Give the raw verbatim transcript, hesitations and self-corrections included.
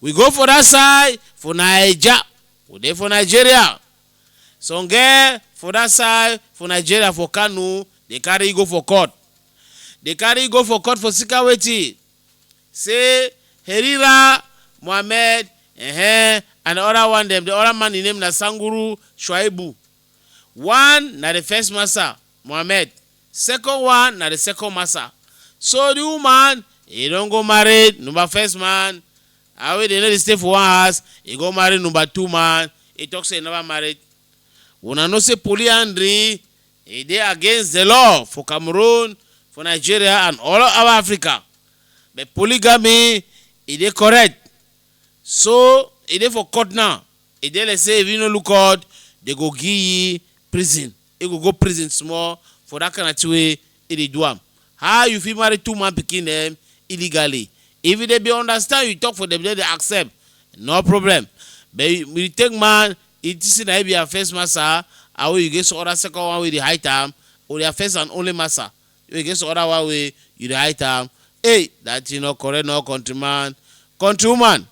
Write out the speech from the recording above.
We go for that side for Naija. We dey for Nigeria. Some girl for that side for Nigeria, for Kano, dey carry go for court. Dey carry go for court for sika wetin? Say Herira Mohammed, eh, and the other one dem, the other man, him name na Sanguru Shuaibu. One na the first massa, Mohammed. Second one na the second massa. So the woman, he don go marry number first man. How wey dey no dey stay for one house, he go marry number two man. He talk say he never married. Una know say polyandry, e dey against the law for Cameroon, for Nigeria, and all over Africa. But polygamy, e dey correct. So e dey for court now. E dey like say if you no look out, they go give you prison. You go go prison small for that kind of thing wey e dey do am. How you fit marry two man pikin dem illegally? If they be understand you talk for them, then they accept, no problem. But you, you take man, it is na be your first massa, and wey you get some other second one wey dey hide am, or your first and only massa, you get some other one wey you dey hide am. Hey, that you no correct, no countryman, countrywoman.